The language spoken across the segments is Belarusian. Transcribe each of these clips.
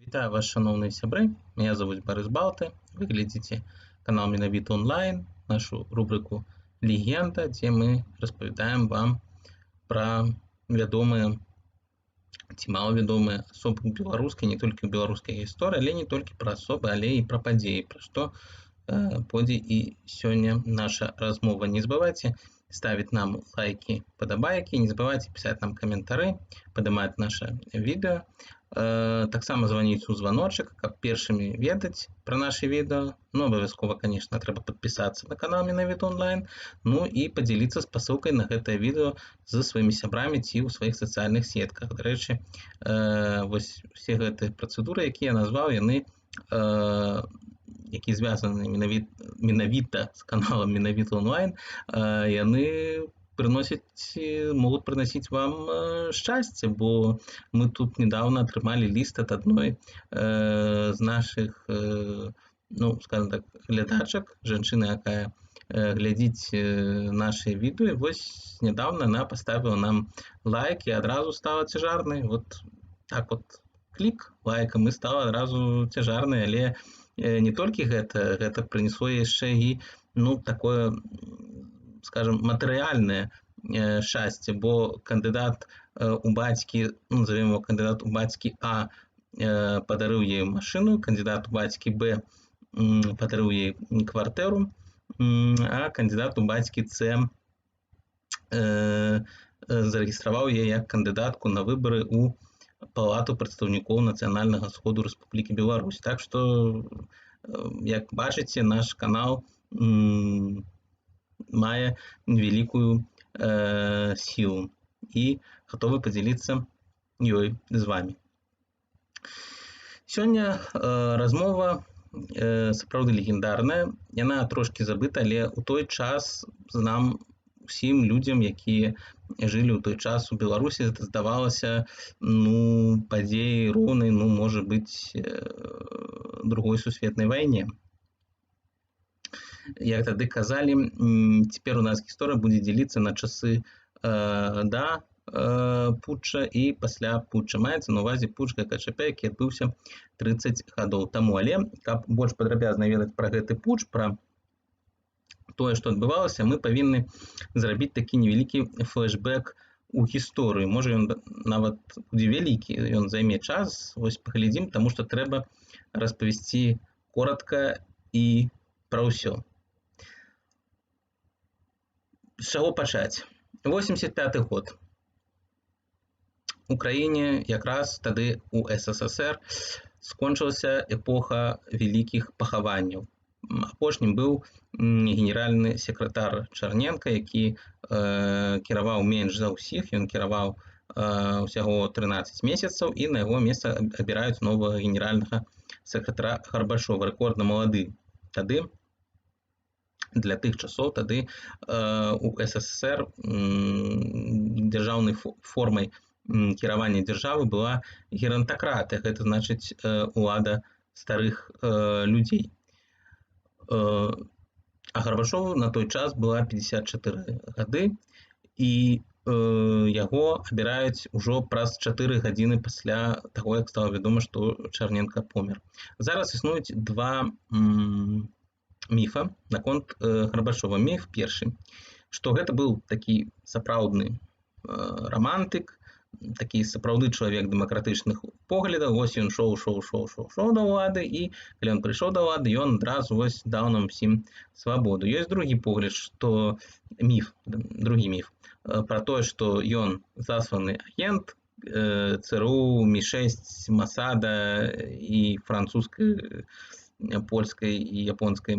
Вітаю вас, шаноўныя сябры. Меня зовут Барыс Балты. Вы глядзіце канал Менавіта онлайн, нашу рубрыку «Легенда», дзе мы распавядаем вам пра вядомыя ці малавядомыя асобы ў беларускай, не толькі ў беларускай гісторыі, але не толькі пра асобы, але і пра падзеі, пра што пойдзе і сёння наша размова. Не забывайце ставить нам лайки, падабайкі, не забывайце пісаць нам каментары, падымаць наша відэа. Таксама званіць у званочак, каб першымі ведаць пра нашы відэа. Ну, абавязкова, конечно, трэба падпісацца на канал Менавіта онлайн, ну і падзяліцца спасылкай на гэтае відэо з сваімі сябрамі ці ў сваіх сацыяльных сетках. Дарэчы, вось усе гэтыя працэдуры, якія я назваў, яны які звязаны менавіта з каналам Менавіта онлайн, яны прыносяць, могуць прыносіць вам шчасце, бо мы тут недавно атрымалі ліст ад адной з нашых, ну, скажем так, глядачак, жанчыны, якая глядзіць нашы відэо. І вось недавно она поставила нам лайк і адразу стала цяжарнай. Вот так вот, клік лайкам, і стала адразу цяжарнай. Але не толькі гэта прынесло яшчэ і, ну, такое, скажем, матэрыяльнае шчасце, бо кандыдат у бацькі, ну, назовем его кандыдат у бацькі А, падарыў ёй машыну, кандыдат у бацькі Б падарыў ёй кватэру, а кандыдат у бацькі С зарэгістраваў яе як кандыдатку на выбары ў Палату прадстаўнікоў Нацыянальнага сходу Рэспублікі Беларусь. Так што, як бачыце, наш канал мае вялікую сілу і гатовы падзяліцца ёй з вами. Сёння размова сапраўды легендарная. Яна трошкі забыта, але ў той час нам, усім людзям, якія жылі ў той час у Беларусі, это здавалася, ну, падзеяй, роўнай, ну, можа быць, Другой сусветнай вайне. Як тады казалі, цяпер у нас гісторыя будзе дзеліцца на часы да путча і пасля путча. Маецца на ўвазе путч ГКЧП, які адбыўся 30 гадоў таму. Але каб больш падрабязна ведаць пра гэты путч, пра тое, што адбывалася, мы павінны зрабіць такі невялікі флешбэк у гісторыю. Можа, ён нават будзе вялікі, ён займе час, вось паглядзім, таму што трэба распавесці коратка і пра ўсё. З чаго пачаць? 85 год. У краіне якраз тады, у СССР, скончылася эпоха вялікіх пахаванняў. Апошнім быў генеральны сакратар Чарненка, які кіраваў менш за ўсіх, ён кіраваў усяго 13 месяцаў, і на яго месца абіраюць новага генеральнага сакратара Гарбачова, рэкордна малады тады для тых часоў. Тады у СССР дзяржаўнай формай кіравання дзяржавы была герантакратыя, гэта значыць, улада старых людзей. А Гарбачову на той час была 54 гады, і яго абіраюць ужо праз 4 гадзіны пасля таго, як стала вядома, што Чарненка помер. Зараз існуюць два міфа наконт Гарбачова. Міф першы, што гэта быў такі сапраўдны рамантык, такі сапраўды чалавек дэмакратычных поглядаў. Вось ён шоў, шоў, шоў, шоў, шоў да ўлады, і калі ён прыйшоў да ўлады, ён адразу вось даў нам усім свабоду. Ёсць другі погляд, што міф, другі міф пра тое, што ён засланы агент ЦРУ, Мі-6, Масада і французскай, польскай і японскай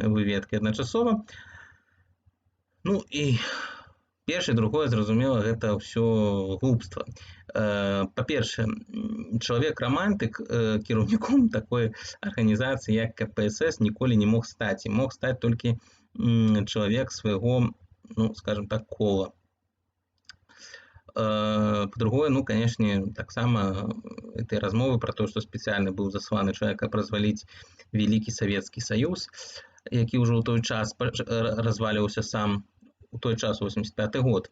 выведкі адначасова. Ну і першае, другое, зразумела, гэта ўсё глупства. Па-першае, чалавек рамантык кіраўніком такой арганізацыі, як КПСС, ніколі не мог стаць, і мог стаць толькі чалавек свайго, ну, скажем так, кола. Па-другое, ну, канешне, таксама этой размовы пра то, што спецыяльна быў засланы чалавек, каб разваліць вялікі Савецкі Саюз, які ўжо ў той час разваліўся сам, у той час, 85 год.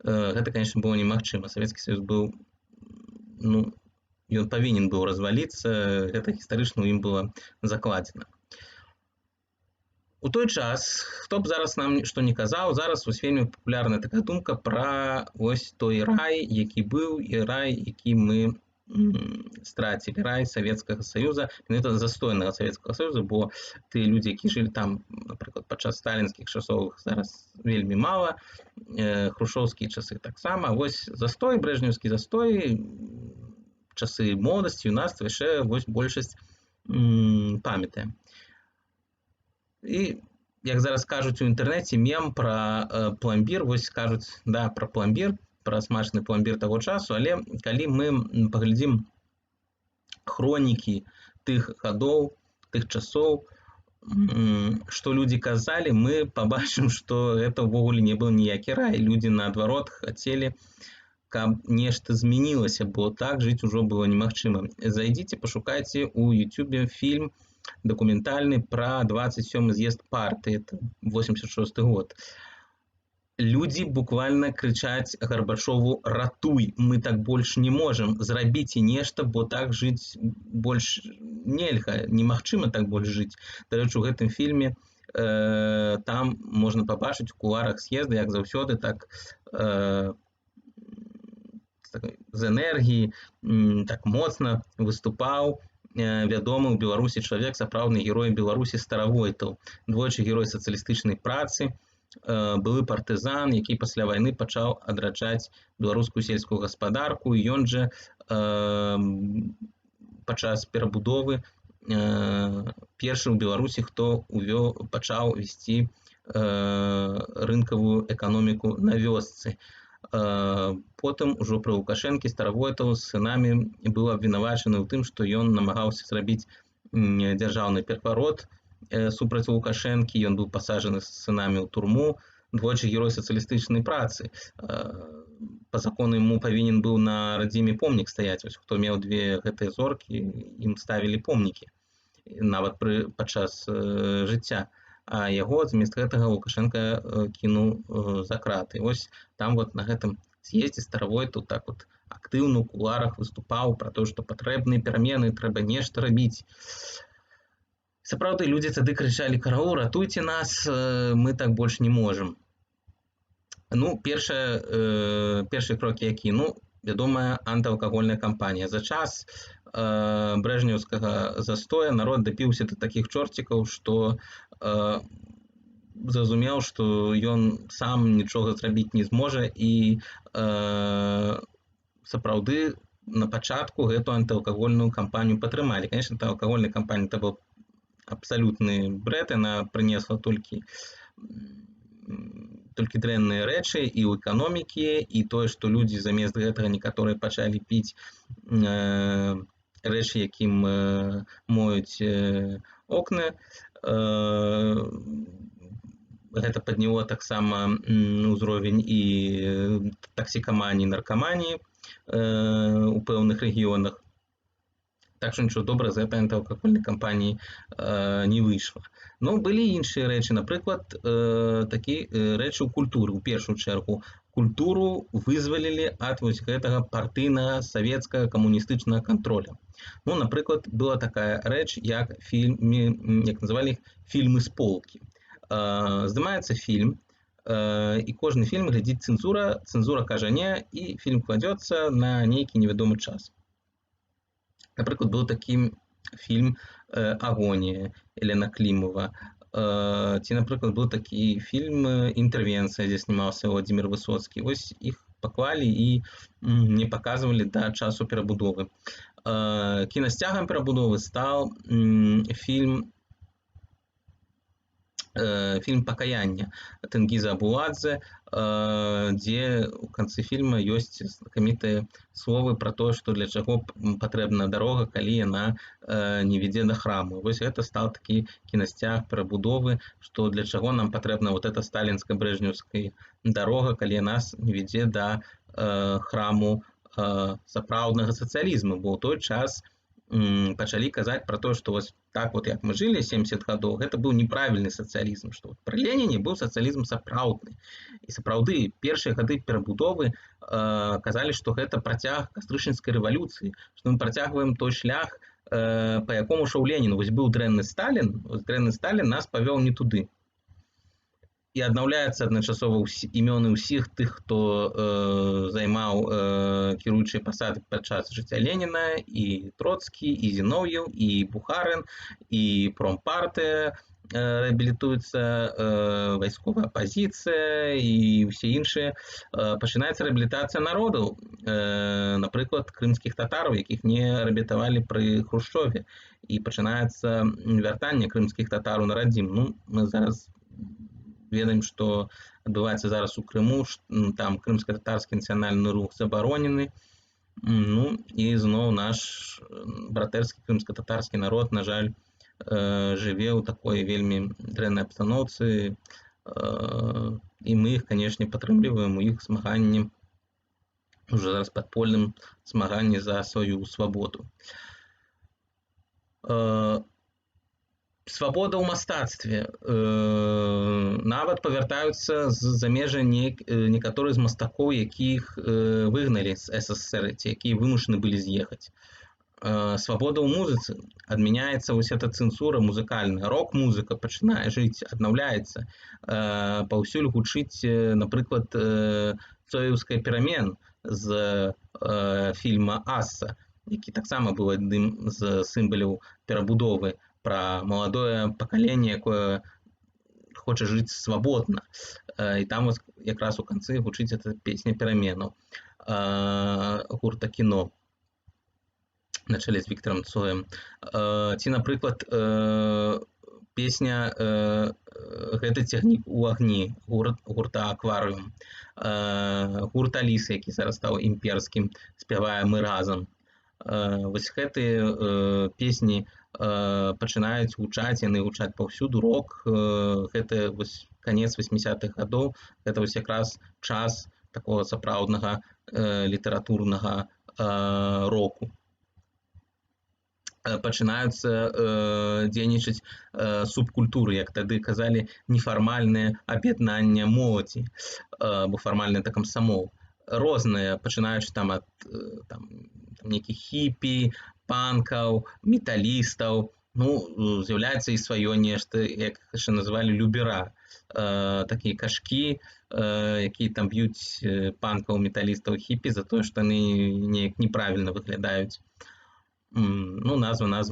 Гэта, конечно, было немагчыма. Савецкі Саюз быў, ну, Ён павінен быў разваліцца, гэта гістарычна ў ім было закладзена. У той час, хто б зараз нам што не казаў, зараз вось вельмі папулярная такая думка пра вось той рай, які быў, і рай, які мы страцілі, рай Савецкага Саюза, менавіта застойнага Савецкага Саюза, бо тыя людзі, які жылі там, напрыклад, падчас сталінскіх часоў, зараз вельмі мала, хрушоўскія часы таксама. Вось застой, брэжнеўскі застой, часы моладасці, юнацтва яшчэ вось большасць памятае. І, як зараз кажуць у інтэрнэце, мем пра пламбір, вось кажуць, да, пра пламбір, пра смачны пламбір таго часу, але калі мы паглядзім хронікі тых гадоў, тых часоў, што людзі казалі, мы пабачым, што гэта ўвогуле не быў ніякі рай. Людзі, наадварот, хацелі, каб нешта змянілася, бо так жыць ужо было немагчыма. Зайдзіце, пашукайце ў Ютубе фільм дакументальны пра 27 з'езд партыі, это 86 год. Людзі буквально крычаць Гарбачову: «Ратуй, мы так больш не можам, зрабіце нешта, бо так жыць больш нельга, немагчыма так больш жыць». Дарэчы, у гэтым фільме там можна пабачыць у кулуарах з'езда, як заўсёды, так з энергіі, так моцна выступаў вядомы ў Беларусі чалавек, сапраўдны герой Беларусі Старавойтаў, двойчы Герой Сацыялістычнай Працы, былы партызан, які пасля вайны пачаў адраджаць беларускую сельскую гаспадарку. Ён жа падчас перабудовы першы ў Беларусі, хто увёў, пачаў весці рынкавую эканоміку на вёсцы. Потым ужо пры Лукашэнкі Старавойтаў з сынамі быў абвінавачаны ў тым, што ён намагаўся зрабіць дзяржаўны пераварот супраць Лукашэнкі, ён быў пасаджаны з сынамі ў турму. Двойчы Герой Сацыялістычнай Працы. Па закону яму павінен быў на радзіме помнік стаяць. Вось хто меў две гэтыя зоркі, ім ставілі помнікі нават падчас жыцця. А яго замест гэтага Лукашенко кінуў за краты. Вось там вот на гэтым з'ездзе Старавойтаў так вот актыўна ў кулуарах выступаў пра то, што патрэбныя перамены, трэба нешта рабіць. Сапраўды, людзі тады крычалі: «Караул, ратуйце нас, мы так больш не можам». Ну, першыя крокі які? Ну, вядомая антыалкагольная кампанія. За час брэжнеўскага застоя народ дапіўся да такіх чорцікаў, што зразумеў, што ён сам нічога зрабіць не зможа, і сапраўды на пачатку гэту антыалкагольную кампанію падтрымалі. Конечно, та алкагольная кампанія — это был абсалютны бред, яна прынесла толькі дрэнныя рэчы і ў эканомікі, і тое, што людзі замест гэтага некаторыя пачалі піць рэчы, якім моюць окны. Гэта падняло таксама ўзровень і таксікаманіі, наркаманіі у пэўных рэгіёнах. Так што нічого добра з гэтай антыалкагольнай кампаніі не выйшла. Но былі іншыя рэчы, напрыклад, такі рэчы ў культуры. У першую чэргу культуру вызвалілі ад вось гэтага партыйнага савецкага камуністычнага кантроля. Ну, напрыклад, была такая рэч, як фільме, як называлі іх, фільмы з полкі. Здымаецца фільм, і кожны фільм глядзіць цэнзура, цэнзура кажа не, і фільм кладзецца на нейкі невядомы час. Напрыклад, быў такі фільм «Агонія» Елена Клімова. Ці, напрыклад, быў такі фільм «Інтэрвенцыя», дзе знімаўся Владимир Высоцкі. Вось іх паклалі і не паказвалі да часу перабудовы. Кінасцягам перабудовы стаў фільм «Пакаянне» Тэнгіза Абуладзе, дзе ў канцы фільма ёсць знакамітыя словы пра тое, што для чаго патрэбна дарога, калі яна не вядзе да храму. Вось гэта стаў такі кінасцяг перабудовы, што для чаго нам патрэбна вот эта сталінска-брэжнеўская дарога, калі нас не вядзе да храму сапраўднага сацыялізму, бо ў той час Пачалі казаць пра тое, што вось так вот, як мы жылі 70 гадоў, гэта быў неправільны сацыялізм, што вот пры Леніне быў сацыялізм сапраўдны. І сапраўды першыя гады перабудовы казалі, што гэта працяг Кастрычніцкай рэвалюцыі, што мы працягваем той шлях, па якому шоў Ленін. Вось быў дрэнны Сталін, вось дрэнны Сталін нас павёў не туды. І аднаўляецца адначасова імёны ўсіх тых, хто займаў кіруючыя пасады падчас жыцця Леніна: і Троцкі, і Зіноўеў, і Бухарын, і промпартыя рэабілітуецца, вайсковая апазіцыя і ўсе іншыя. Пачынаецца рэабілітацыя народаў, напрыклад, крымскіх татараў, якіх не рэабілітавалі пры Хрушчове, і пачынаецца вяртанне крымскіх татараў на радзіму. Ну, мы зараз ведаем, што адбываецца зараз у Крыму, там крымска-татарскі нацыянальны рух забаронены. Ну і зноў наш братэрскі крымска-татарскі народ, на жаль, жыве ў такой вельмі дрэннай абстаноўцы, і мы іх, канешне, падтрымліваем у іх змаганні, уже зараз падпольным змаганні за сваю свабоду. Свабода ў мастацтве. Нават павяртаюцца з замежжа некаторыя з мастакоў, якіх выгналі з СССР ці якія вымушаны былі з'ехаць. Свабода ў музыцы, адмяняецца вось эта цэнзура музыкальная, рок-музыка пачынае жыць, аднаўляецца. Паўсюль гучыць, напрыклад, цоеўская «Перамен» з фільма «Асса», які таксама быў адным з сімвалаў перабудовы, пра маладое пакаленне, якое хоча жыць свабодна. І там вось якраз у канцы гучыць эта песня «Пераменаў» гурта «Кіно» на чале з Віктарам Цоем. Ці, напрыклад, песня «Гэты цягнік у агні» гурта «Акварыум». Гурт «Аліса», які зараз стаў імперскім, спявае «Мы разам». Вось гэтыя песні пачынаюць гучаць, яны гучаць паўсюду, рок, гэта вось канец 80-х гадоў, гэта вось якраз час такога сапраўднага літаратурнага року. Пачынаюцца дзейнічаць субкультуры, як тады казалі, нефармальнае аб'яднанне моладзі, бо фармальна это камсамол. Розныя, пачынаючы там ад там нейкіх хіпі, панкаў, металістаў, ну, з'яўляецца і сваё нешта, як яшчэ называлі, любера. Такія кашкі, якія там б'юць панкаў, металістаў, хіпі за тое, што яны неяк неправільна выглядаюць. Ну, назва,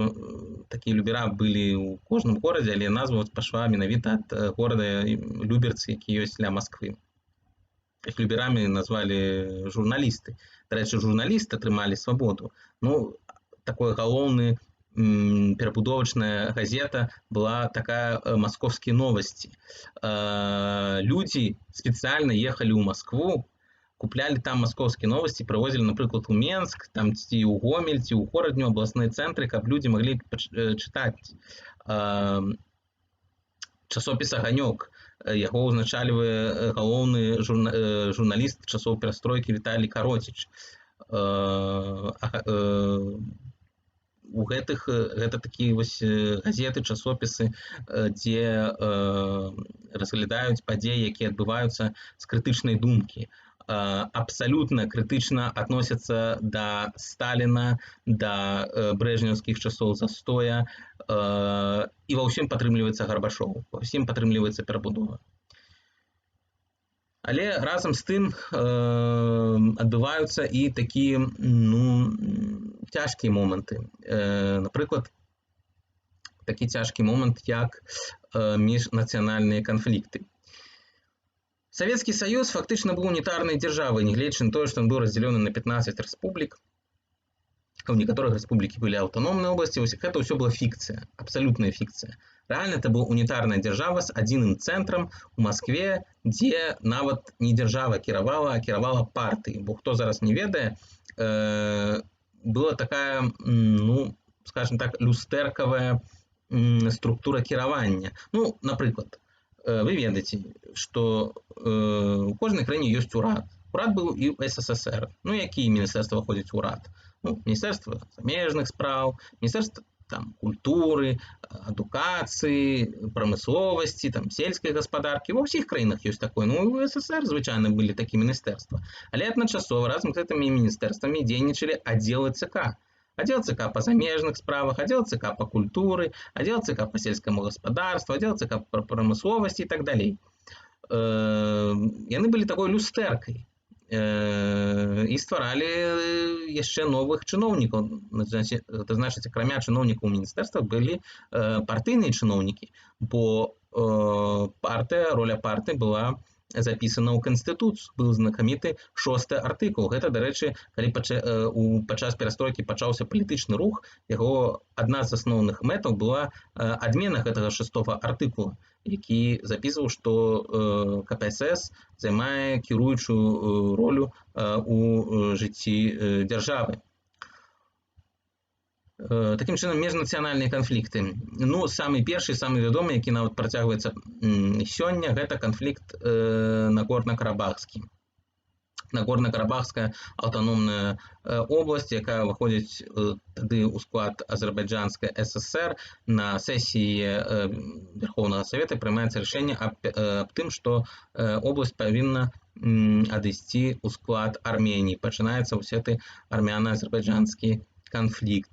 такія любера былі ў кожным горадзе, але назва пайшла менавіта ад горада Люберцы, які ёсць ля Масквы. Іх люберамі назвалі журналісты. Дарэчы, журналісты атрымалі свабоду. Ну, такой галоўны перабудовачная газета была такая «Московские новости». Людзі спецыяльна ехалі ў Маскву, куплялі там «Московские новости», прывозілі, напрыклад, у Менск, там ці ў Гомель, ці ў Горадню, абласныя цэнтры, каб людзі маглі чытаць. Часопіс «Аганёк», яго ўзначальвае галоўны журналіст часоў перастройкі Віталій Кароціч. У гэтых гэта такія вось газеты, часопісы, дзе разглядаюць падзеі, якія адбываюцца, з крытычнай думкі. Абсалютна крытычна адносяцца да Сталіна, да брэжнеўскіх часоў застоя, і ва ўсім падтрымліваецца Гарбачоў, ва ўсім падтрымліваецца перабудова. Але разам з тым адбываюцца і такія, ну, цяжкія моманты. Напрыклад, такі цяжкі момант, як міжнацыянальныя канфлікты. Савецкі Саюз фактычна быў унітарнай дзяржавай, нягледзячы на тое, што ён быў раздзялёны на 15 рэспублік. У некаторых рэспублікі былі аўтаномныя обласці, вось гэта ўсё была фікцыя, абсалютная фікцыя. Рэальна это была унітарная дзяржава з адзіным цэнтрам у Маскве, дзе нават не дзяржава кіравала, а кіравала партыі. Бо хто зараз не ведае, была такая, ну, скажем так, люстэркавая структура кіравання. Ну, напрыклад, вы ведаеце, што у кожнай краіне ёсць урад. Урад быў і ў СССР. Ну, якія міністэрства ўваходзяць у урад? Ну, міністэрства замежных спраў, міністэрства там культуры, адукацыі, прамысловасці, там сельскай гаспадаркі. Ва ўсіх краінах ёсць такое. Ну, у СССР звычайна былі такія міністэрства. Але адначасова разам з гэтымі міністэрствамі дзейнічалі аддзелы ЦК. Аддзел ЦК па замежных справах, аддзел ЦК па культуры, аддзел ЦК па сельскаму гаспадарству, аддзел ЦК па прамысловасці і так далей. Яны былі такой люстэркай і стваралі яшчэ новых чыноўнікаў. Это значыць, акрамя чыноўнікаў у міністэрствах былі партыйныя чыноўнікі, бо партыя, роля партыі была запісана ў канстытуцыю, быў знакаміты шосты артыкул. Гэта, дарэчы, калі падчас перастройкі пачаўся палітычны рух, яго адна з асноўных мэтаў была адмена гэтага шестого артыкула, які запісваў, што КПСС займае кіруючую ролю у жыцці дзяржавы. Такім чынам, міжнацыянальныя канфлікты. Ну, самы першы, самы вядомы, які нават працягваецца сёння, гэта канфлікт нагорна-карабахскі. Нагорна-Карабахская аўтаномная область, якая ўваходзіць тады ў склад Азербайджанскай ССР, на сесіі Верховнага Совета прымаецца рашэнне аб тым, што область павінна адысці ў склад Арменіі. Пачынаецца вось гэты армяна-азербайджанскі канфлікт.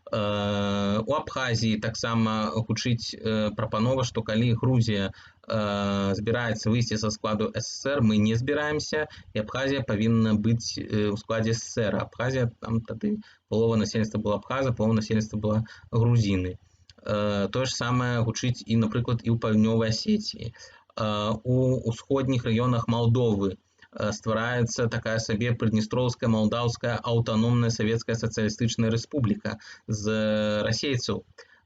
У Абхазіі таксама гучыць прапанова, што калі Грузія збіраецца выйсці са складу СССР, мы не збіраемся, і Абхазія павінна быць у складзе СССР. Абхазія, там тады палова насельніцтва была абхаза, палова насельніцтва была грузіны. Тое ж самае гучыць і, напрыклад, і ў Паўднёвай Асеціі. У ўсходніх раёнах Малдовы ствараецца такая сабе Прыднястроўская Малдаўская аўтаномная савецкая сацыялістычная рэспубліка з расейцаў,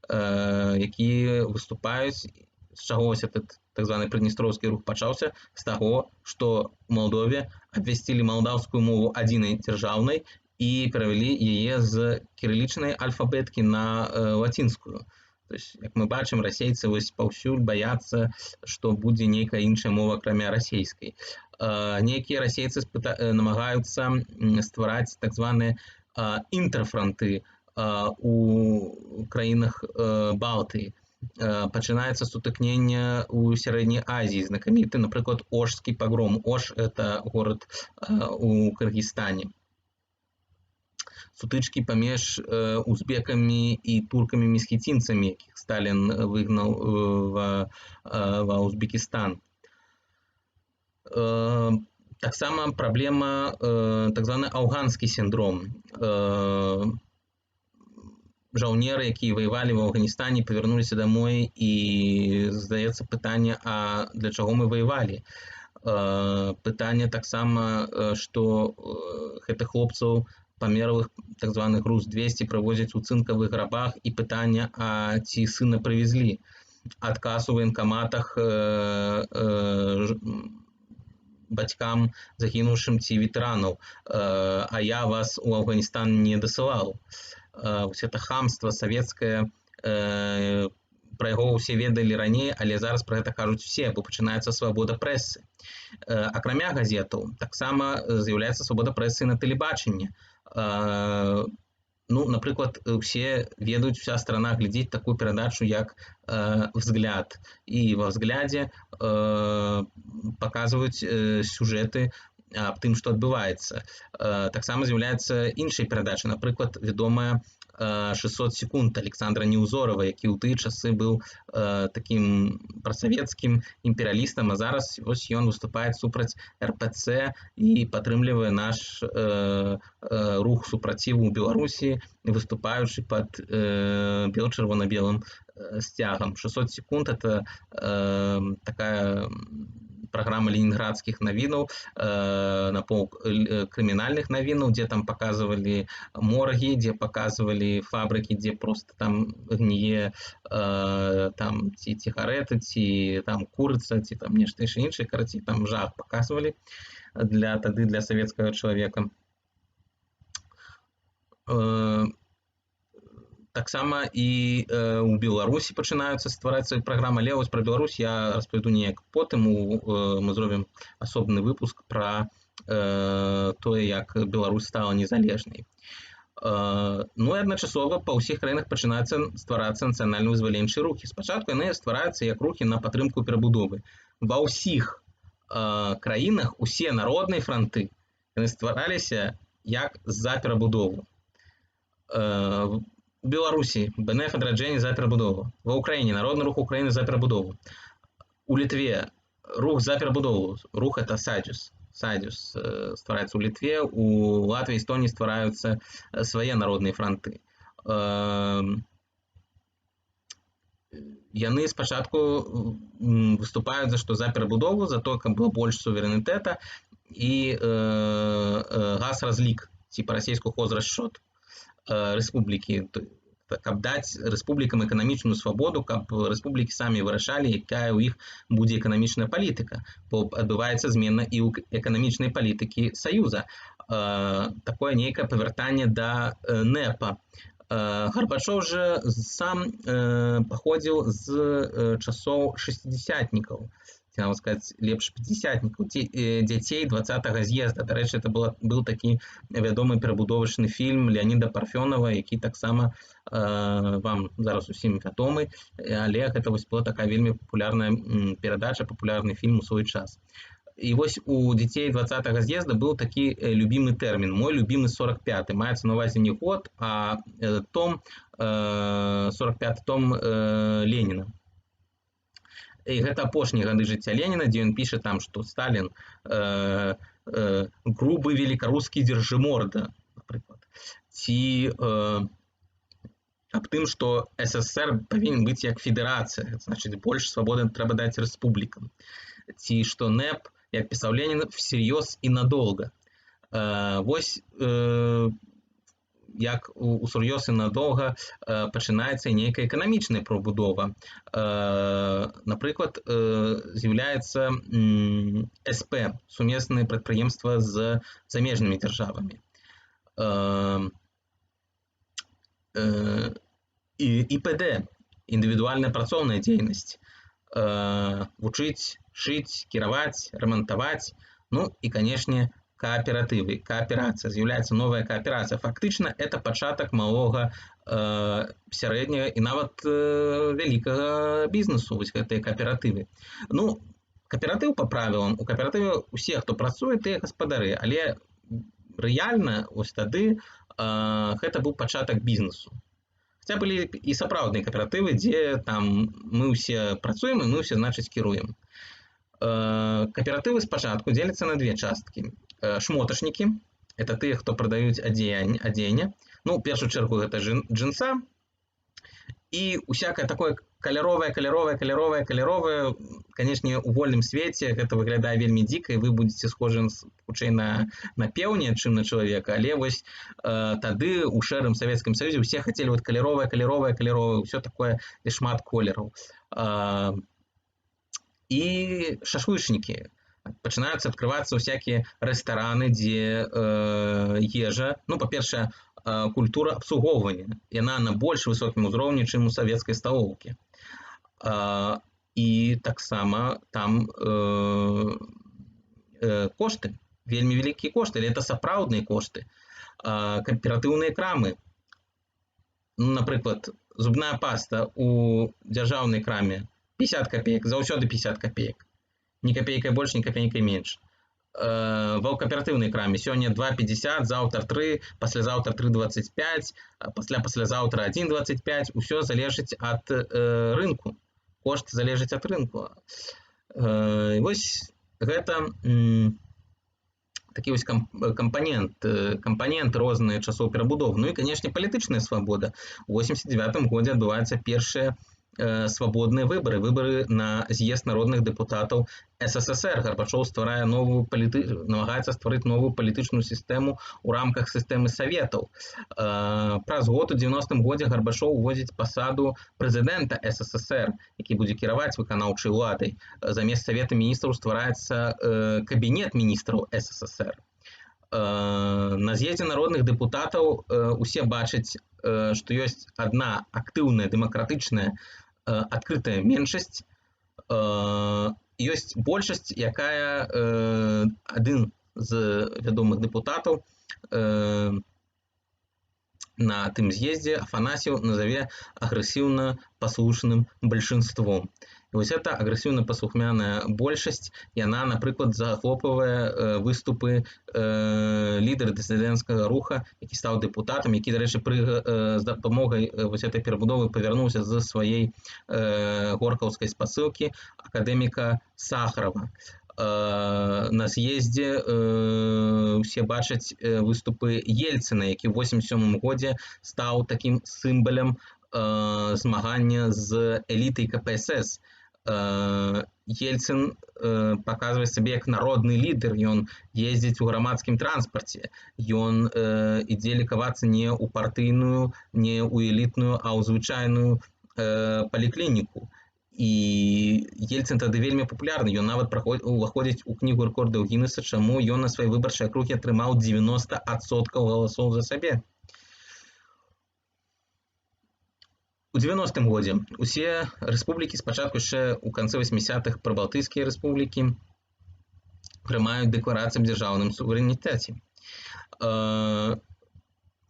якія выступаюць. З чаго вось этот так званы прыднястроўскі рух пачаўся? З таго, што ў Малдове абвясцілі малдаўскую мову адзінай дзяржаўнай і перавялі яе з кірылічнай альфабеткі на лацінскую. То есть, як мы бачым, расейцы вось паўсюль баяцца, што будзе нейкая іншая мова, акрамя расейскай. Нейкія расейцы намагаюцца ствараць так званыя інтэрфранты у краінах Балтыі. Пачынаецца сутыкненне ў Сярэдняй Азіі, знакаміты, напрыклад, Ошскі пагром. Ош — это горад у Кыргызстане. Сутычкі паміж узбекамі і туркамі месхецінцамі, якіх Сталін выгнаў ва Узбекістан. Таксама праблема, так званы афганскі сіндром. Жаўнеры, якія ваявалі в Афганістане, павярнуліся домой, і задаецца пытанне: а для чаго мы ваявалі? Пытанне таксама, што гэтых хлопцаў памерлых, так званых груз 200, прывозяць у цынкавых грабах, і пытанне: а ці сына прывезлі? Адказ у ваенкаматах бацькам загінуўшым ці ветэранаў: «А я вас у Афганістан не дасылаў». Вось это хамства савецкае, пра яго ўсе ведалі раней, але зараз пра гэта кажуць усе, бо пачынаецца свабода прэсы. Акрамя газетаў, таксама з'яўляецца свабода прэсы на тэлебачанні. Ну, напрыклад, усе ведаюць, вся страна глядзіць такую перадачу, як «Взгляд», і во «Взгляде» паказваюць сюжэты аб тым, што адбываецца. Таксама з'яўляецца іншай перадачы, напрыклад, вядомая «600 секунд» Александра Неўзорова, які ў тыя часы быў такім прасавецкім імперыялістам, а зараз вось ён выступае супраць РПЦ і падтрымлівае наш рух супраціву ў Беларусі, выступаючы пад бел-чырвона-белым сцягам. «600 секунд» — это такая праграма ленінградскіх навінаў, напол крымінальных навінаў, дзе там паказвалі моргі, дзе паказвалі фабрыкі, дзе просто там гніе там ці цыгарэты, ці там курыца, ці там нешта яшчэ іншае. Карацей, там жах паказвалі для тады для савецкага чалавека. Таксама і ў Беларусі пачынаюцца ствараць свае праграмы, але вось пра Беларусь я распавяду неяк потым, мы зробім асобны выпуск пра тое, як Беларусь стала незалежнай. Ну і адначасова па ўсіх краінах пачынаюцца стварацца нацыянальна-вызваленчыя рухі. Спачатку яны ствараюцца як рухі на падтрымку перабудовы. Ва ўсіх краінах усе народныя франты, яны ствараліся як за перабудову. У Беларусі БНФ «Адраджэнне» за перабудову. Ва Ўкраіне Народны рух Украіны за перабудову. У Літве рух за перабудову. Рух — это Саюдзіс. Саюдзіс ствараецца ў Літве, у Латвіі, Эстоніі ствараюцца свае народныя франты. Яны спачатку выступаюць за што? За перабудову, за то, каб было больш суверэнітэта і газ-разлік, ці па-расейску хозрасчет рэспублікі, каб даць рэспублікам эканамічную свабоду, каб рэспублікі самі вырашалі, якая ў іх будзе эканамічная палітыка, бо адбываецца змена і ў эканамічнай палітыкі Саюза. Такое нейкае павяртанне да НЭПа. Гарбачоў жа сам паходзіў з часоў шасцідзесятнікаў, ці нават сказаць лепш, пяцідзесятнікаў, дзяцей 20-го з'езда. Дарэчы, это был такі вядомы перабудовачны фільм Леаніда Парфёнова, які таксама вам зараз усім вядомы, але гэта вось была такая вельмі папулярная перадача, папулярны фільм у свой час. І вось у дзяцей 20-го з'езда быў такі любімы тэрмін «мой любимый 45», маецца на увазе не год, а том, 45 том Леніна. І гэта апошнія гады жыцця Леніна, дзе ён піша там, што Сталін грубы великорусский держиморда, напрыклад, ці аб тым, што СССР павінен быць як федэрацыя, значыць, больш свабоды трэба даць рэспублікам, ці што НЭП, як пісаў Ленін, всерьез и надолго. Вось як усур'ёз і надоўга пачынаецца нейкая эканамічная прабудова. Напрыклад, з'яўляецца СП, сумеснае прадпрыемства з замежнымі дзяржавамі. І ІПД, індывідуальная працоўная дзейнасць, вучыць шыць, кіраваць, рамантаваць, ну і, канешне, кааператывы, кааперацыя, з'яўляецца новая кааперацыя. Фактычна это пачатак малога, сярэдняга і нават вялікага бізнесу, вось гэтыя кааператывы. Ну, кааператыў по правілам, у кааператыве усе, хто працуе, тыя гаспадары, але рэальна вось тады гэта быў пачатак бізнесу. Хаця былі і сапраўдныя кааператывы, дзе там мы ўсе працуем і мы ўсе, значыць, кіруем. Кааператывы спачатку дзеляцца на две часткі. Шмотачнікі — это тыя, хто прадаюць адзенне. Ну, у першую чаргу гэта джинса і усякае такое каляровае, каляровае, каляровае, каляровае. Канешне, у вольным свеце гэта выглядае вельмі дзіка, і вы будзеце схожы хутчэй на пеўня, чым на чалавека, але вось тады у шэрым Савецкім Саюзе усе хацелі вот каляровае, каляровае, каляровае, ўсё такое, дзе шмат колераў. І шашлычнікі. Пачынаюцца адкрывацца ўсякія рэстараны, дзе ежа, ну, па-першае, культура абслугоўвання, яна на больш высокім узроўні, чым у савецкай сталоўкі. І таксама там кошты, вельмі вялікія кошты, але это сапраўдныя кошты. Кааператыўныя крамы. Ну, напрыклад, зубная паста у дзяржаўнай краме 50 копеек, заўсёды 50 копеек. Ні копейкай больш, ні копейкай менш. Ва кааператыўнай краме сёння 2,50, заўтра 3, паслязаўтра 3,25, пасля паслязаўтра 1,25. Усё залежыць ад рынку. Кошт залежыць ад рынку. Вось гэта такі вось кампанент розныя часоў перабудов. Ну і, канешне, палітычная свабода. У 89 годзе адбываюцца першыя свабодныя выбары, выбары на з'езд народных дэпутатаў СССР. Гарбачоў стварае новую паліты... намагаецца стварыць новую палітычную сістэму ў рамках сістэмы саветаў. Праз год, у 90-м годзе, Гарбачоў уводзіць пасаду прэзідэнта СССР, які будзе кіраваць выканаўчай уладай. Замест Савета міністраў ствараецца Кабінет міністраў СССР. На з'ездзе народных дэпутатаў усе бачаць, што ёсць адна актыўная, дэмакратычная, адкрытая меншасць, ёсць большасць, якая адзін з вядомых дэпутатаў на тым з'ездзе Афанасьев назове агрэсіўна паслушным большинством. І вось эта агрэсіўна паслухмяная большасць, яна, напрыклад, захлопвае выступы лідара дысідэнцкага руха, які стаў дэпутатам, які, дарэчы, з дапамогай вось этой перабудовы павярнуўся з сваей горкаўскай спасылкі, акадэміка Сахарова. На з'ездзе усе бачаць выступы Ельцына, які ў 87 годзе стаў такім сімвалем змагання з элітай КПСС. Ельцын паказвае сабе як народны лідар, ён ездзіць у грамадскім транспарце, ён ідзе лекавацца не ў партыйную, не ў элітную, а ў звычайную паліклініку. І Ельцын тады вельмі папулярны, ён нават уваходзіць у кнігу рэкордаў Гіннеса, чаму ён на сваёй выбарчай акругі атрымаў 90% галасоў за сабе. У 90-м годзе усе рэспублікі, спачатку яшчэ ў канцы 80-х прыбалтыйскія рэспублікі, прымаюць дэкларацыю аб дзяржаўным суверэнітэце.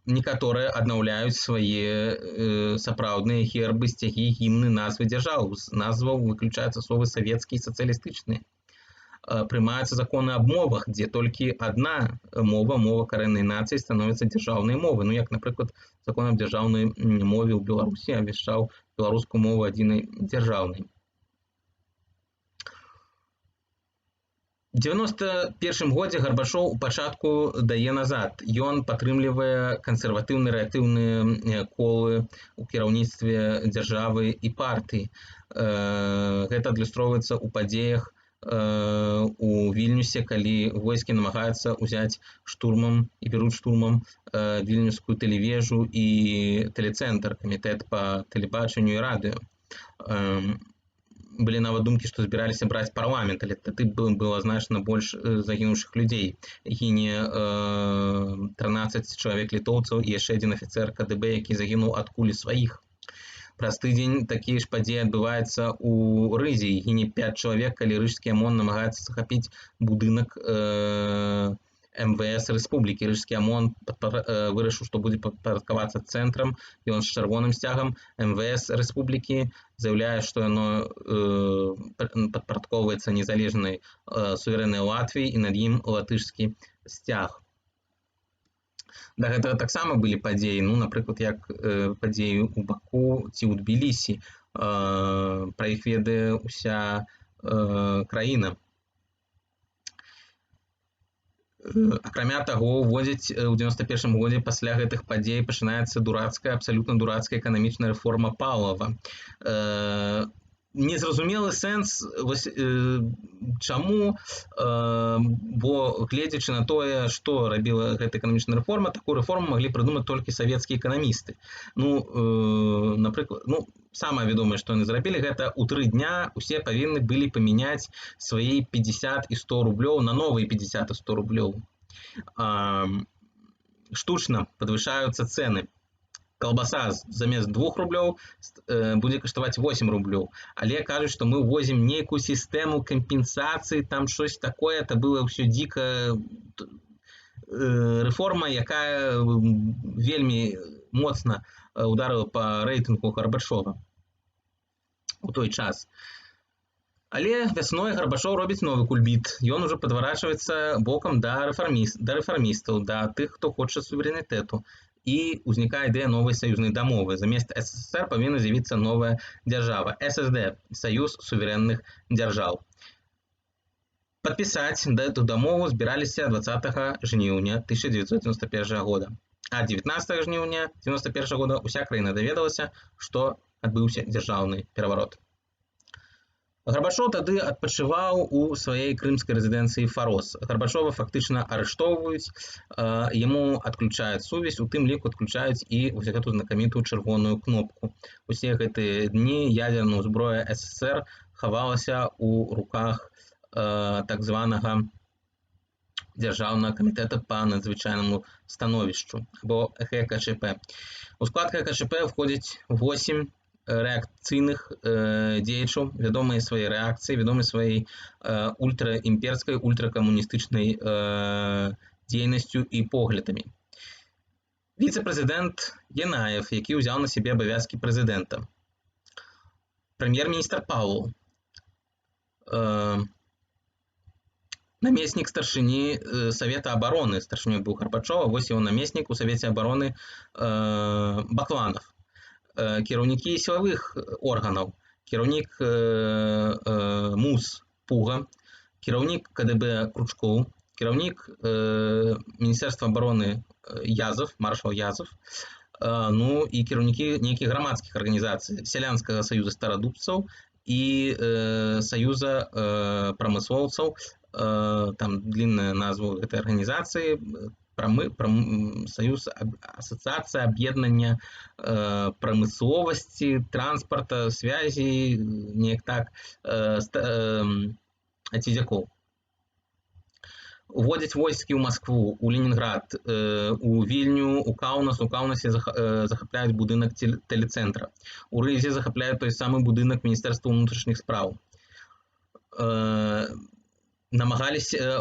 Некаторыя аднаўляюць свае сапраўдныя гербы, сцягі, гімны, назвы дзяржаў. З назваў выключаюцца словы савецкія і сацыялістычныя. Прымаюцца законы аб мовах, дзе толькі адна мова, мова карэннай нацыі, становіцца дзяржаўнай мовай. Ну, як, напрыклад, закон аб дзяржаўнай мове ў Беларусі абвяшчаў беларускую мову адзінай дзяржаўнай. У 91 годзе Гарбачоў у пачатку дае назад. Ён падтрымлівае кансерватыўна-рэактыўныя колы ў кіраўніцтве дзяржавы і партыі. Гэта адлюстроўваецца ў падзеях у Вільнюсе, калі войскі намагаюцца ўзяць штурмам і бяруць штурмам вільнюскую тэлевежу і тэлецэнтр, камітэт па тэлебачанню і радыё. Былі нават думкі, што збіраліся браць парламент, але тады было значна больш загінуўшых людзей. Гіне 13 чалавек літоўцаў і яшчэ адзін афіцэр КДБ, які загінуў ад кулі сваіх. Праз тыдзень такія ж падзеі адбываюцца ў Рызе. Гіне 5 чалавек, калі рыжскі АМОН намагаецца захапіць будынак МВС рэспублікі. Рыжскі АМОН вырашыў, што будзе падпарадкавацца цэнтрам, ён з чырвоным сцягам. МВС рэспублікі заяўляе, што яно падпарадкоўваецца незалежнай суверэннай Латвіі і над ім латышскі сцяг. Да гэтага таксама былі падзеі, ну, напрыклад, як падзеі ў Баку ці ў Тбілісі. Пра іх ведае ўся краіна. Акрамя таго, уводзяць у 91 годзе пасля гэтых падзей пачынаецца дурацкая, абсалютна дурацкая эканамічная рэформа Паўлава. Незразумелы сэнс, вось, чаму, бо гледзячы на тое, што рабіла гэта эканамічная рэформа, такую рэформу маглі прыдумаць толькі савецкія эканамісты. Ну, напрыклад, ну, самае вядомае, што яны зрабілі, гэта ў 3 дня усе павінны былі памяняць свае 50 і 100 рублёў на новыя 50 і 100 рублёў. Штучна падвышаюцца цэны. Калбаса замест 2 рублёў будзе каштаваць 8 рублёў. Але кажуць, што мы ўвозім нейкую сістэму кампенсацыі, там штось такое, это было ўсё дзіка. Рэформа, якая вельмі моцна ударыла па рэйтынгу Гарбачова у той час. Але вясной Гарбачоў робіць новы кульбіт. Ён ужо падварачваецца бокам да рэфармістаў, да тых, хто хоча суверэнітэту. І ўзнікае ідэя новай саюзнай дамовы. Замест СССР павінна з'явіцца новая дзяржава. ССД – Саюз суверэнных дзяржаў. Падпісаць гэту дамову збіраліся 20 жніўня 1991 года. А 19 жніўня 1991 года уся краіна даведалася, што адбыўся дзяржаўны пераварот. Гарбачоў тады адпачываў у сваёй крымскай рэзідэнцыі Фарос. Гарбачова фактычна арыштоўваюць, яму адключаюць сувязь, у тым ліку адключаюць і вось гэту знакамітую чырвоную кнопку. Усе гэтыя дні ядзерная зброя СССР хавалася ў руках так званага Дзяржаўнага камітэта па надзвычайнаму становішчу, або ГКЧП. У склад ГКЧП входзіць 8 рэакцыйных дзеячаў, вядомыя сваёй рэакцыі, вядомы сваёй ультраімперскай, ультракамуністычнай дзейнасцю і поглядамі. Віцэ-прэзідэнт Янаев, які ўзяў на сябе абавязкі прэзідэнта. Прэм'ер-міністр Павлов, намеснік старшыні Савета абароны, старшынёй быў Гарбачоў, вось яго намеснік у Савеце абароны Бакланов, кіраўнікі сілавых органаў, кіраўнік МУС Пуга, кіраўнік КДБ Кручкоў, кіраўнік Міністэрства абароны Язов, маршал Язов, ну і кіраўнікі нейкіх грамадскіх арганізацый Сялянскага саюза старадубцаў і саюза прамыслоўцаў, там длинная назва гэтай арганізацыі, саюз, асацыяцыя аб'яднання прамысловасці, транспарта, связи, неяк так, цізякоў. Уводзяць войскі ў Маскву, у Ленінград, у Вільню, у Каўнас. У Каўнасе захапляюць будынак тэлецэнтра. У Рызе захапляюць той самы будынак Міністэрства ўнутрашніх спраў. Намагаліся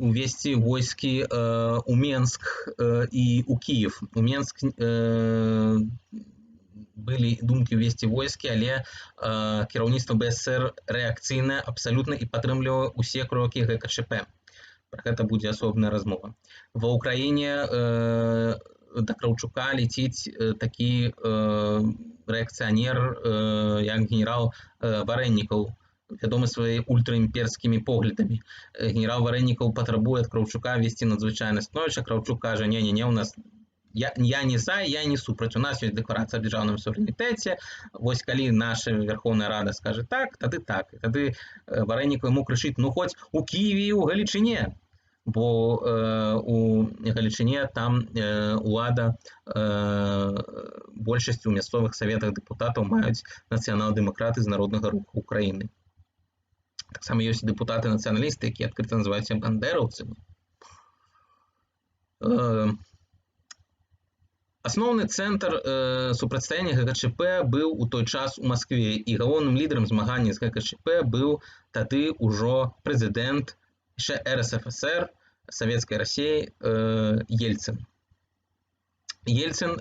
увесці войскі ў Менск і ў Кіев. У Менск былі думкі ўвесці войскі, але кіраўніцтва БССР рэакцыйнае абсалютна і падтрымлівае ўсе крокі ГКЧП. Пра гэта будзе асобная размова. Ва Ўкраіне да Краўчука ляціць такі рэакцыянер, як генерал Варэннікаў, вядомы сваімі ультраімперскімі поглядамі. Генерал Варэннікаў патрабуе ад Краўчука весці надзвычайнае становішча. Краўчук кажа: не-не-не, у нас я не за, я не супраць. У нас ёсць дэкларацыя аб дзяржаўным суверэнітэце. Вось калі наша Верховная Рада скажа так, тады так. І тады Варэннікаў яму крычыць: ну хоць у Кіеве і ў Галічыне. Бо у Галічыне там улада, большасць у мясцовых саветах дэпутатаў маюць нацыянал-дэмакраты з Народнага руху Украіны. Таксама ёсць дэпутаты-нацыяналісты, якія адкрыта называюцца бандэраўцамі. Асноўны цэнтр супрацьстаяння ГКЧП быў у той час у Маскве, і галоўным лідарам змагання з ГКЧП быў тады ўжо прэзідэнт яшчэ РСФСР, Савецкай Расіі, Ельцын. Ельцын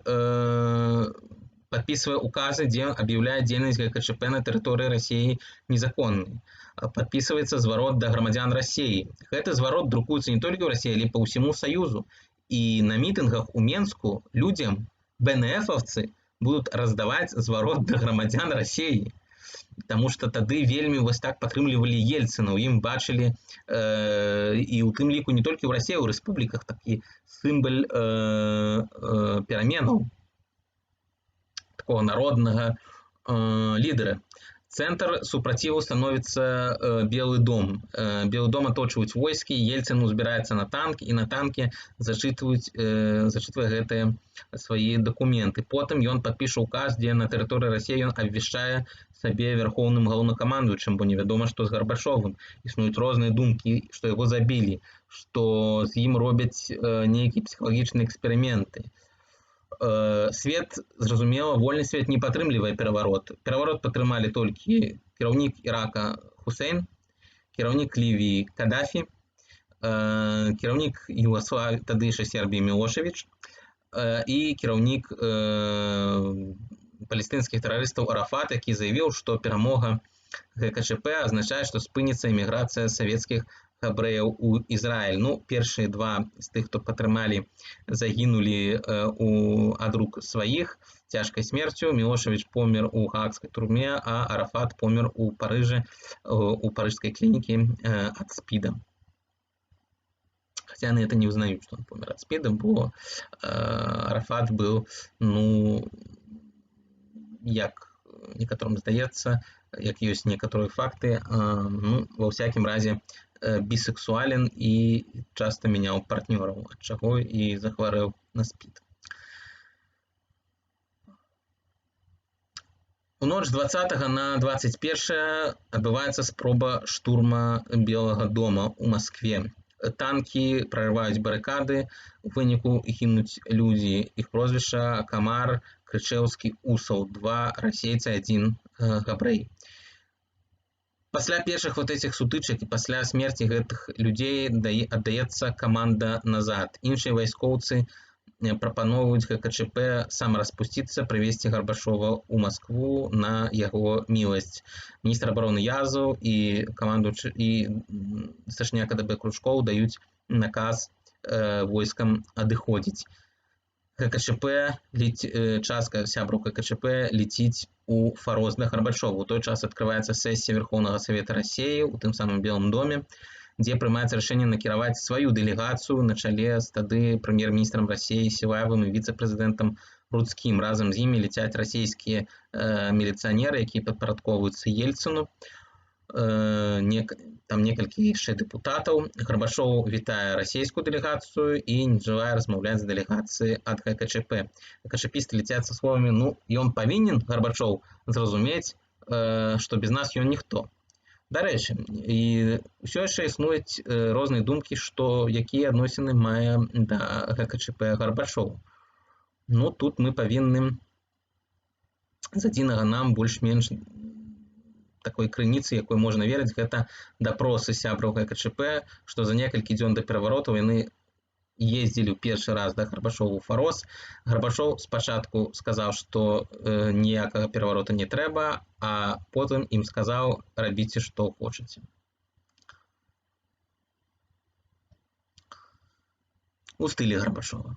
падпісвае указы, дзе аб'яўляе дзейнасць ГКЧП на тэрыторыі Расіі незаконнай. Падпісваецца зварот да грамадзян Расіі. Гэты зварот друкуецца не толькі ў Расіі, але па ўсяму Саюзу. І на мітынгах у Менску людзям БНФаўцы будуць раздаваць зварот да грамадзян Расіі. Таму што тады вельмі вось так падтрымлівалі Ельцына, у ім бачылі, і ў тым ліку не толькі ў Расіі, у рэспубліках такі сімвал пераменаў, такого народнага лідара. Цэнтр супраціву становіцца Белы дом. Белы дом аточваюць войскі, Ельцын узбіраецца на танк і на танке зачытвае гэтыя свае дакументы. Потым ён падпіша указ, дзе на тэрыторыі Расіі ён абвяшчае сабе вярхоўным галоўнакамандуючым, бо невядома, што з Гарбачовым. Існуюць розныя думкі, што яго забілі, што з ім робяць нейкія псіхалагічныя эксперыменты. Свет, зразумела, вольны свет не падтрымлівае пераварот. Пераварот падтрымалі толькі кіраўнік Ірака Хусейн, кіраўнік Лівіі Кадафі, кіраўнік Югославіі, тады яшчэ Сербіі, Мілошевіч, і кіраўнік палестынскіх тэрарыстаў Арафат, які заявіў, што перамога ГКЧП азначае, што спыніцца эміграцыя савецкіх габрэяў у Ізраіль. Ну, першыя два з тых, хто падтрымалі, загінулі ад рук сваіх цяжкай смерцю. Мілошевіч помер у гаагскай турме, а Арафат помер у Парыжы, у парыжскай клінікі ад СПІДа. Хотя яны это не узнают, что он помер от СПИДа, бо Арафат был, ну, як некаторым здаецца, як ёсць некаторыя факты, ну, ва ўсякім разе, бісексуален і часта мяняў партнёраў, ад чаго і захварэў на СПІД. У ноч 20 на 21 адбываецца спроба штурма Белага дома ў Маскве. Танкі прарываюць барыкады, у выніку гінуць людзі. Іх прозвішча: Камар, Крычэўскі, Усаў, два расейцы, адзін габрэй. Пасля першых вот этих сутычак і пасля смерці гэтых людзей аддаецца каманда назад. Іншыя вайскоўцы прапаноўваюць ГКЧП самараспусціцца, прывесці Гарбачова ў Маскву на яго міласць. Міністр абароны Язаў і камандуючы і старшыня КДБ Кручкоў даюць наказ войскам адыходзіць. ГКЧП, частка сябраў ГКЧП леціць у Фарос да Гарбачова. У той час открываецца сесія Верховнага Совета России у тым самым Белом доме, дзе прымаецца рашэнне накіраваць сваю дэлегацыю на чале з тады прэм'ер-міністрам Расіі Сілаевым і віцэ-прэзідэнтам Руцкім. Разам з імі ляцяць расійскія міліцыянеры, якія падпарадкоўваюцца Ельцыну. Там некалькі яшчэ дэпутатаў. Гарбачоў вітае расійскую дэлегацыю і не желае размаўляць з дэлегацыяй ад ГКЧП. ГКЧПісты ляцяць са словамі: «Ну, ён павінен, Гарбачоў, зразумець, што без нас ён ніхто». Дарэчы, і ўсё яшчэ існуюць розныя думкі, што якія адносіны мае да ГКЧП Гарбачоў. Ну, тут мы павінны з адзінага нам больш-менш такой крыніцы, якой можна верыць, гэта дапросы сябраў ГКЧП, што за некалькі дзён да пераваротаў яны ездзілі ў першы раз да Гарбачова ў Фарос. Гарбачоў спачатку сказаў, што ніякага пераварота не трэба, а потым ім сказаў: «Рабіце, што хочаце». У стылі Гарбачова.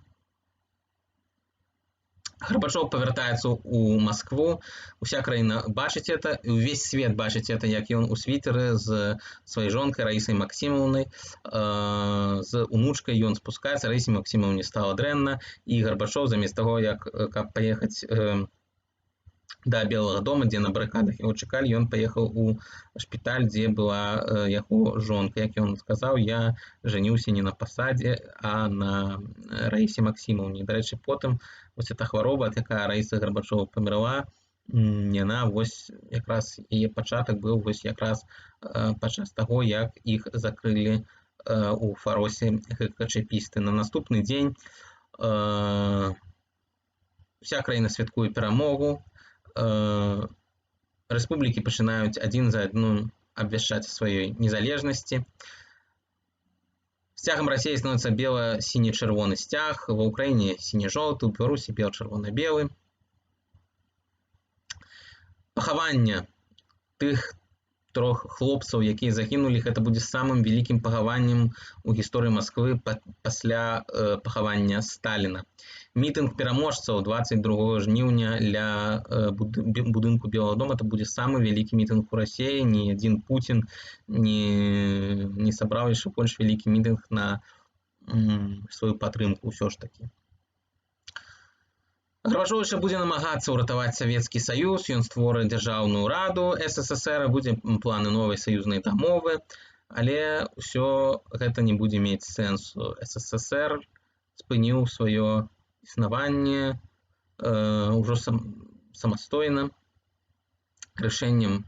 Гарбачоў павяртаецца ў Маскву, уся краіна бачыць это, увесь свет бачыць это, як ён у світэры з сваёй жонкай Раісай Максімаўнай, з унучкай ён спускаецца, Раісе Максімаўне стала дрэнна, і Гарбачоў замест таго, як каб паехаць да Белага дома, дзе на барыкадах яго чакалі, ён паехаў у шпіталь, дзе была яго жонка. Як ён сказаў: «Я жаніўся не на пасадзе, а на Раісе Максімаўне». Дарэчы, потым вось эта хвароба, ад якая Раіса Гарбачова памерла, яна вось якраз яе пачатак быў вось якраз падчас таго, як іх закрылі у Фаросе ГКЧПісты. На наступны дзень уся краіна святкуе перамогу, рэспублікі пачынаюць адзін за адным абвяшчаць сваёй незалежнасці. Сцягам Расіі становіцца бела-сіні-чырвоны сцяг, ва Украіне сіні-жоўты, у Беларусі бел-чырвона-белы. Пахаванне тых трох хлопцаў, якія загінулі, гэта будзе самым вялікім пахаваннем у гісторыі Масквы пасля пахавання Сталіна. Мітынг пераможцаў 22 жніўня ля будынку Белага дома, это будзе самы вялікі мітынг у Расіі. Ні адзін Пуцін не сабраў яшчэ больш вялікі мітынг на сваю падтрымку ўсё ж такі. Гарбачоў яшчэ будзе намагацца ўратаваць Савецкі Саюз, ён створыць Дзяржаўную раду СССР, будзе планы новай саюзнай дамовы, але ўсё гэта не будзе мець сэнсу. СССР спыніў сваё існаванне ўжо самастойна рашэннем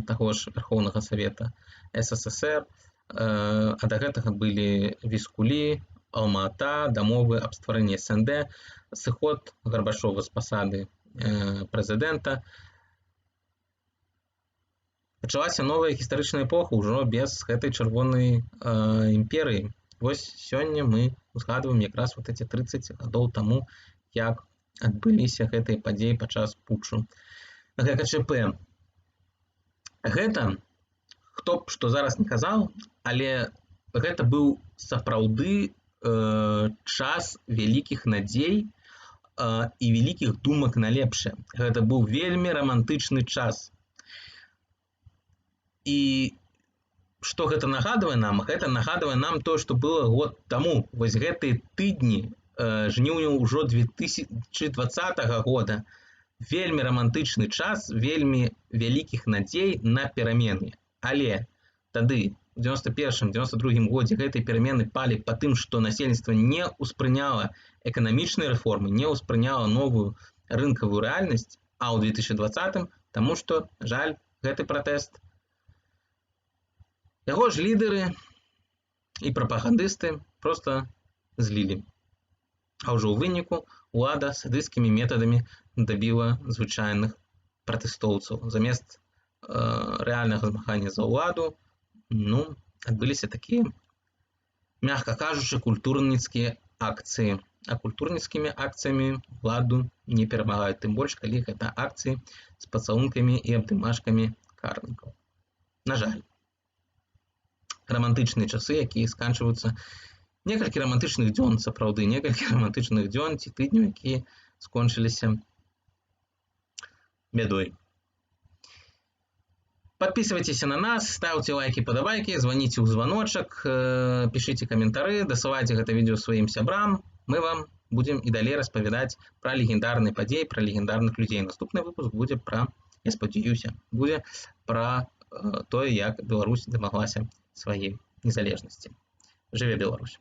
таго ж Верхоўнага Савета СССР, а да гэтага былі Віскулі, Алма-Ата, дамовы аб стварэнні СНД, сыход Гарбачова з пасады прэзідэнта. Пачалася новая гістарычная эпоха ўжо без гэтай чырвонай імперыі. Вось сёння мы узгадваем якраз вот эти 30 гадоў таму, як адбыліся гэтыя падзеі падчас путчу ГКЧП. Гэта, хто б што зараз не казаў, але гэта быў сапраўды час вялікіх надзей і вялікіх думак на лепшае. Гэта быў вельмі рамантычны час. І што гэта нагадвае нам? Гэта нагадвае нам тое, што было год таму. Вось гэтыя тыдні жніўня ўжо 2020 года. Вельмі рамантычны час, вельмі вялікіх надзей на перамены. Але тады, у 91-м, 92-м годзе гэтыя перамены палі па тым, што насельніцтва не ўспрыняла эканамічныя рэформы, не ўспрыняла новую рынкавую рэальнасць, а ў 2020-м, таму што, жаль, гэты пратэст яго ж лідары І прапагандысты проста злілі. А ўжо ў выніку улада садысцкімі метадамі дабіла звычайных пратэстоўцаў. Замест рэальнага змагання за ўладу, ну, адбыліся такія, мягка кажучы, культурніцкія акцыі. А культурніцкімі акцыямі ўладу не перамагаюць, тым больш, калі гэта акцыі з пацалункамі і абдымашкамі карнікаў. На жаль, рамантычныя часы, якія сканчваюцца, некалькі рамантычных дзён, сапраўды, некалькі рамантычных дзён ці тыдняў, якія скончыліся бядой. Подписывайтесь на нас, ставьте лайки, падабайкі, звоните ў звоночек, пишите каментары, дасылайце гэта відэа сваім сябрам. Мы вам будем і далей распавядаць пра легендарныя падзеі, пра легендарных людзей. Наступны выпуск будзе пра, я спадзяюся, будзе пра тое, як Беларусь дамаглася сваёй незалежнасці. Жыве Беларусь!